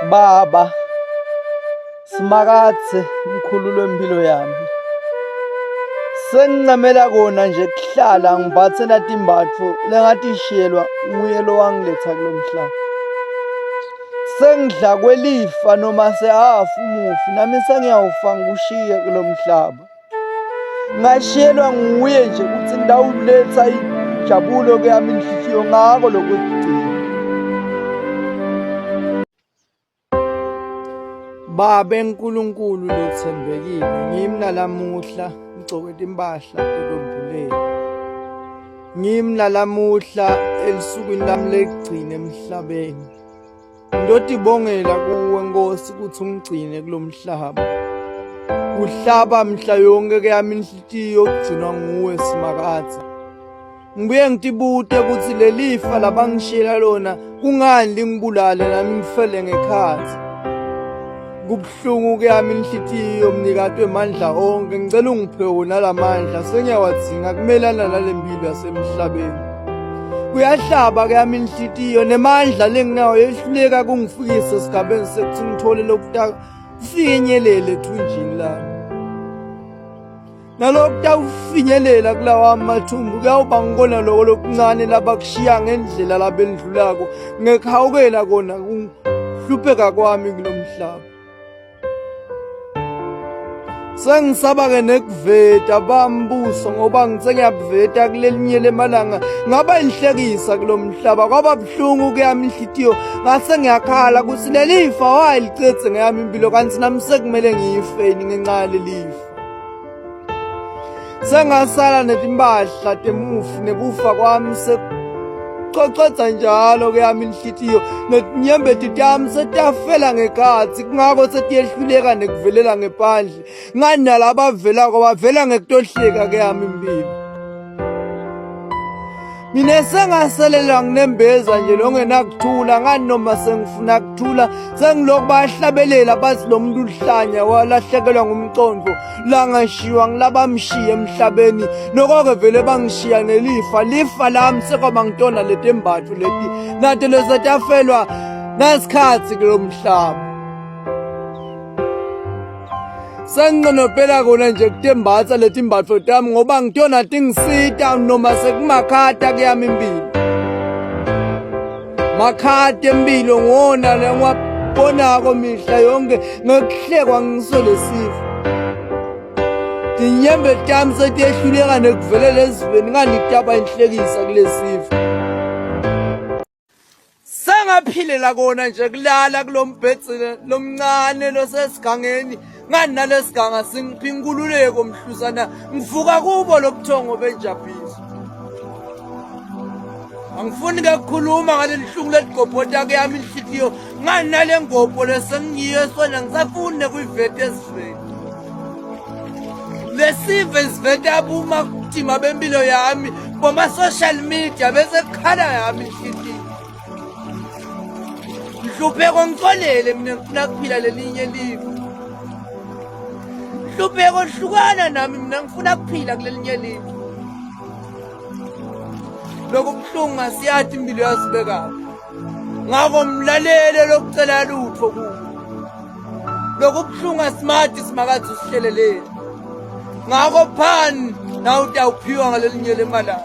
Baba Simakadze mkhulu lwempilo yami. Sengincamela kona nje kuhlala ngiphathe natimbatfo lengatishiyelwa nguye lowangiletha kulo mhlaba. Sengidla kwelifa noma sehafu umufi nami sengiyawufa ngikushiye kulo mhlaba. Ngashiyelwa nguye nje ukuthi ngidawuletha injabulo kuyami inhliziyo ngako lokugcina. Babe Nkulunkulu lethembekile ngimi nalamuhla ngigcoke timpahla tekwembulela. Ngimi nalamuhla elisukwini lami lekugcina emhlabeni. Ngiyotibongela kuwe Nkosi ukuthi ungigcine kulomhlaba. Kuhlaba mhla yonke kuyami inhlitiyo kugcinwa nguwe Simakadze. Ngibuye ngitibute ukuthi lelifa labangishiyela lona kungani lingibulale nami ngifele ngekhathi. Kubuhlungu kuyami inhlitiyo mnikati wemandla onke ngicela ungiphe wona lamandla sengiyawadzinga kumelana nalempilo yasemhlabeni. Kuyahlaba kuyami inhlitiyo nemandla lenginawo yehluleka kungifikisa esigabeni sekuthi ngithole lokutaka finyelele ethunjini lami. Nalokhu kuyawufinyelela kulawa mathumbu kuyawuba ngikona loko lokuncane labakushiya ngendlela labendlulako ngekuhawukela kona kuhlupheka kwami kulo mhlaba. Sengisaba-ke nekuveta bambuso ngoba ngithe ngiyabuveta kulelinye lemalanga ngaba inhlekisa kulo mhlaba kwaba buhlungu kuyami inhlitiyo ngase ngiyakhala ukuthi lelifa wayelicethe ngeyami impilo kanti nami sekumele ngiyifeni ngenxa yalelifa. Sengasala netimpahla temufi nekufa kwami sekucocodza njalo kuyami inhlitiyo netinyembeti tami setafela ngekhatsi kungako setiyehluleka nekuvelela ngephandle ngani nalabavelako bavela ngekutohleka kuyami impilo. Mina sengaselelwa nginembeza nje longenakuthula ngani noma sengifuna kuthula sengilokhu bayahlabelela bathi lo muntu uhlanya walahlekelwa ngumqondo langashiywa ngilabamshiya emhlabeni noko-ke vele bangishiya nelifa lifa lami sekwaba ngitona letembatho leti nato lesetafelwa nasikhathi kulo mhlaba. Senginqonopela kona nje kutembatsa letimbatfo tami ngoba ngitona tingisita noma sekumakhata kuyami impilo. Makhata empilo ngona lengiwabonako mihla yonke ngekuhlekwa ngiso lesifo. Tinyembeti tami setiyehluleka nekuvelela eziveni ngani kutaba inhlekisa kulesifo. Sengaphilela kona nje kulala kulombhedze lomncane losesigangeni ngani nalesiganga singipha inkululeko mhluzana ngivuka kubo lobuthongo benjabhiso. Angifuni ke kukhuluma ngaleli hlungu leligobhota kuyami inhlitiyo ngani nale ngobho lesengiyiyo sona ngisafuni nekuyiveta esiveni. Lesive siveta abuma kutima bempilo yami boma-social media bese kukhala yami inhlitiyo. Nhlupheko ngicolele mina ngifuna kuphila lelinye live. Nhlupheko hlukana nami mina ngifuna kuphila kulelinye live. Lokhu buhlungu asiyathi impilo yasibekaphi. Ngakho mlalele lokucela lutho kuwe. Lokhu buhlungu asimati simakathi usihleleleni. Ngakho phani nawe utawuphiwa ngalelinye lemalanga.